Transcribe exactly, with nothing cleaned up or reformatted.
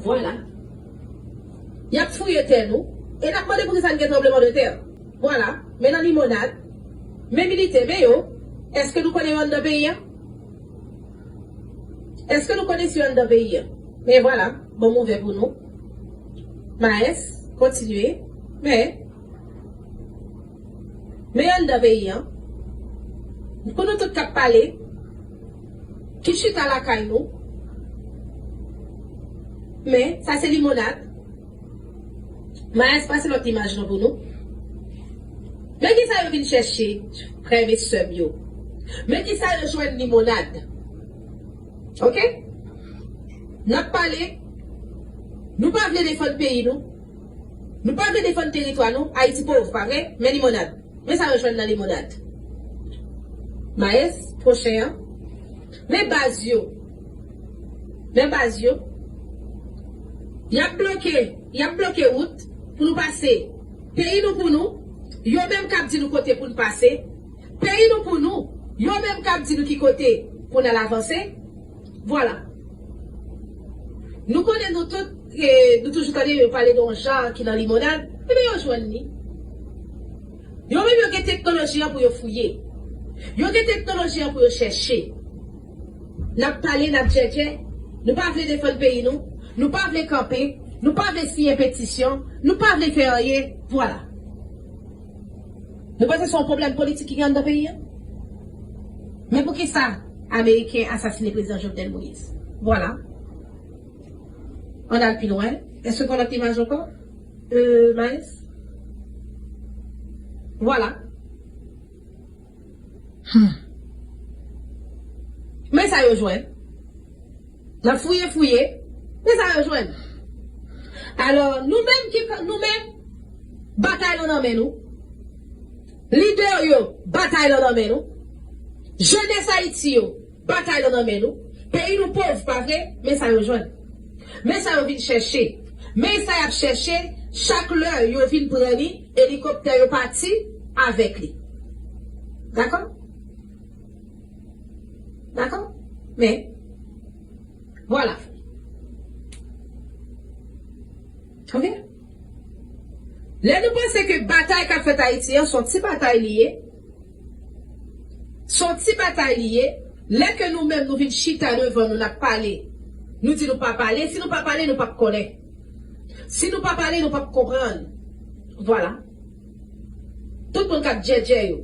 Vwala. Y ap fouye tè nou. E n ap mande poukisa n gen tranbleman de tè. Vwala. Men nan limonad. Men militè, men yo. Èske nou konnen yo anndan peyi a? Èske nou konnen si yo anndan peyi a? Men vwala. Bon, m ouvè pou nou. Maes, kontinye. Men Men anndan peyi a, pou nou tout k ap pale, ki chita lakay nou, men sa se limonad. Maes, pase lòt imaj lan pou nou. Men kisa yo vin chèche, frè m e sè m yo. Men kisa yo jwenn, limonad. Oke? N ap pale, nou pa vle defann peyi nou. Nou pa vle defann teritwa nou. Ayiti pòv, pa vre? Men limonad. Men sa yo jwenn nan limonad. Maes, pwochen an. Men baz yo. Men baz yo. Y ap bloke, y ap bloke wout pou nou pase. Peyi nou pou nou. Yo menm k ap di nou kote pou n pase. Peyi nou pou nou. Yo menm k ap di nou ki kote pou n al avanse. Vwala. Nou konnen nou tout, e, nou toujou tande yo pale de yon jan ki nan limonad. Ebyen, yo jwenn li. Yo menm yo gen teknoloji an pou yo fouye. Yo gen teknoloji an pou yo chèche. N ap pale, n ap djèdjè. Nou pa vle defann peyi nou. Nou pa vle kanpe. Nou pa vle siyen petisyon. Nou pa vle fè anyen. Vwala. Nou panse se yon pwoblèm politik ki gen anndan peyi a? Men poukisa Ameriken asasine prezidan Jovenel Moïse? Vwala. Ann al pi lwen. Èske gen lòt imaj ankò? Euh, Maes? Vwala. Hmm. Men sa yo jwenn. N ap fouye, fouye. Men sa yo jwenn. Alò, nou menm ki, nou menm, batay lan nan men nou. Lidè yo, batay lan nan men nou. Jenès Ayiti yo, batay lan nan men nou. Peyi nou pòv, pa vre? Men sa yo jwenn. Men sa yo vin chèche. Men sa y ap chèche, chak lè yo vin pran li, elikoptè yo pati avèk li. Dakò? Dakò? Men, vwala. Oke? Lè nou panse ke batay k ap fèt Ayiti an, se yon ti batay li ye, se yon ti batay li ye, lè ke nou menm nou vin chita devan nou, n ap pale, nou di nou pa pale, si nou pa pale, nou p ap konnen. Si nou pa pale, nou p ap konprann. Vwala. Tout moun k ap djèdjè yo,